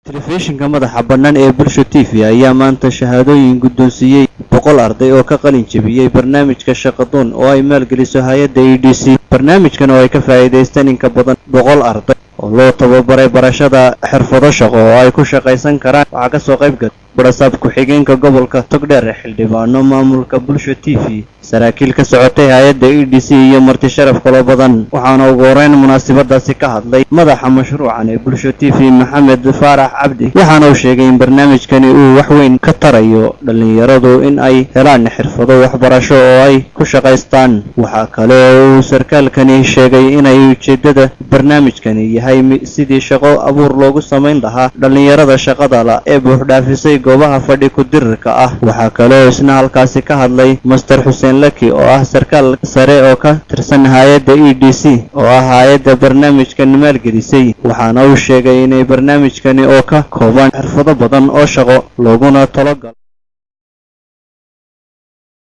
Telefishinka madaxa bannaan ee Bulsho TV ayaa maanta shahaadooyin guddoonsiiyey 100 arday oo ka qalin jebiyey barnaamijka Shaqadoon oo ay maalgeliso hay-adda EDC. Barnaamijkan oo ay ka faa'iidaysteen in ka badan 100 arday oo loo tababaray barashada xirfado shaqo oo ay ku shaqaysan karaan, waxaa kasoo qayb galay barasaab ku-xigeenka gobolka Togdheer, xildhibaano, maamulka Bulsho TV, saraakiil ka socotay hay-adda EDC iyo marti sharaf kaloo badan. Waxaana ugu horeyn munaasabadaasi ka hadlay madaxa mashruucan ee Bulsho TV, Maxamed Faarax Cabdi, waxaana uu sheegay in barnaamijkani uu wax weyn ka tarayo dhallinyaradu in ay helaan xirfado waxbarasho oo ay ku shaqaystaan. Waxaa kale oo uu sarkaalkani sheegay inay ujeedada barnaamijkani yahay sidii shaqo abuur loogu samayn lahaa dhallinyarada shaqada la ee buuxdhaafisay goobaha fadhi ku-dirirka ah. Waxaa kale oo isna halkaasi ka hadlay Master Xuseen Laki oo ah sarkaal sare oo ka tirsan hay-adda EDC oo ah hay-adda barnaamijkan maalgelisay, waxaana uu sheegay inay barnaamijkani oo ka kooban xirfado badan oo shaqo looguna talogalo